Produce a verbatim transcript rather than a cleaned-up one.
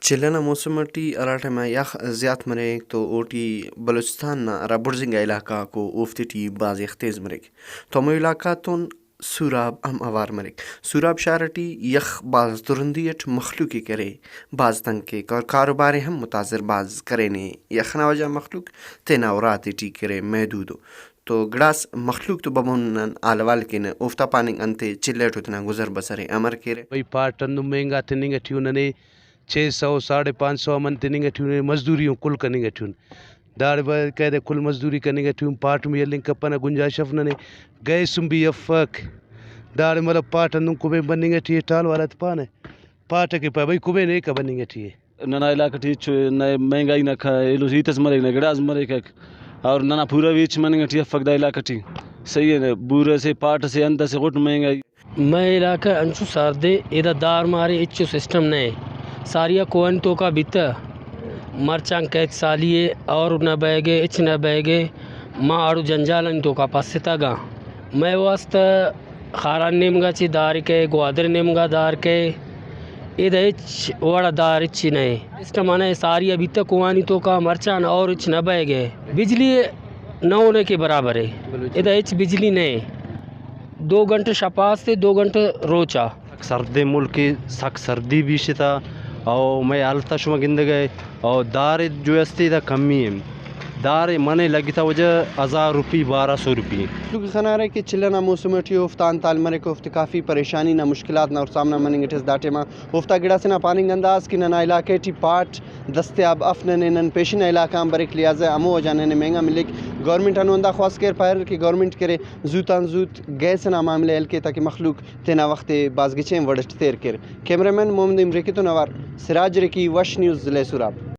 چلہ نا موسم اٹی ہرا ٹائما یخ زیات مریک تو اوٹی بلوچستان نا ہرا بڑزنگا علاقہ غاکو اوفتے ٹی بھاز یخ تیز مریک۔ تو ہمو علاقہ غاتون سوراب ہم اوار مریک۔ سوراب شار اٹی یخ بھاز ترندی اٹ مخلوق ءِ کرے، بھاز تنگ کیک اور کاروبار ءِ ہم متاثر بھاز کرینے۔ یخ نا وجہ مخلوق تینا اراتے ٹی کرے محدود ءُ۔ تو گڑاس مخلوق تو ببو نن حال احوال کینہ، اوفتا پاننگ انتے چلہ ٹو تینا گزر بسر ءِ امر کیرہ۔ بھئی پاٹ ہندن مہنگا تننگ ٹی ءُ، ننے چھ سو، ساڑھے پانچ سو آ من تننگ ٹی ءُ، ننے مزدوری ہم کل کننگ ٹی ءُ۔ داڑے باقاعدہ کل مزدوری کننگ ٹی ءُ، پاٹ ہم ہلنگ کپنہ، گنجائش اف ننے، گیس ہم بھی افک۔ داڑے مطلب پاٹ ہندن کبین بننگ ٹی ءِ، ٹال والا تے پانہ، پاٹ ئکہ پائے بھئی کبین ایکا بننگ ٹی ءِ۔ ننا علاقہ ٹی ہچو نئے مہنگائی نا کھ-، ایلو ہیت اس مریک، نہ گڑاس مریک اور ننا پورا بھی ہچ مننگ ٹی افک دا علاقہ ٹی۔ صحیح ہے نا، بور اسے، پاٹ اسے، انت اسے غٹ مہنگائی۔ مئے علاقہ انچو سردے، ادا دار مارے ہچو سسٹم نئے۔ ساری آ کوہن توکا بیتہ، مرچان کیچ سالی ءِ اور نہ بئیگے، ہچ نہ بئیگے۔ ما آڑو جنجال آن توکا پھستگاں۔ مئے واسطہ خاران نیمگا چہ دار کئے، گوادر نیمگا دار کئے، ایدا ہچ وڑا دار ہچ نئے۔ سسٹم آ نئے، ساری آ بیتہ کوہانی توکا مرچان اور ہچ نہ بئیگے۔ بجلی نہ ہونے کے برابر ہے، ادا ہچ بجلی نئے۔ دو گھنٹے شپاس تے دو گھنٹے روچا۔ سک سردے ملک ءِ، سک سردی بیشتہ، او مئے حالت آ شما گندگئے، او دار جو استے دا کمی ءِ، دار منے لگتا وجہ ہزار روپی، بارہ سو روپی۔ تو خنارے کہ چلہ نا موسم ٹی اوفتا انت حال مریک، اوفتے کافی پریشانی نا، مشکلات نا سامنا مننگ ٹی ئس۔ دا ٹائما اوفتا گڑاسے نا پاننگ ہندا ئس کہ ننا علاقہ ٹی پاٹ دستیاب اف، ننے نن پیشن نا علاقہ آن بریک، لہٰذا ہمو وجہ ننے مہنگا ملیک۔ گورنمنٹ آن ہندا خواست کیر، پاریر کہ گورنمنٹ کرے زوت آن زوت گیس ئنا معاملہ ءِ حل کے، تاکہ مخلوق تینا وخت ءِ بھاز گچین وڑ ئٹ تیر کیر۔ کیمرہ مین محمد عمر ریکی تون اوار سراج ریکی، وش نیوز، ضلع سوراب۔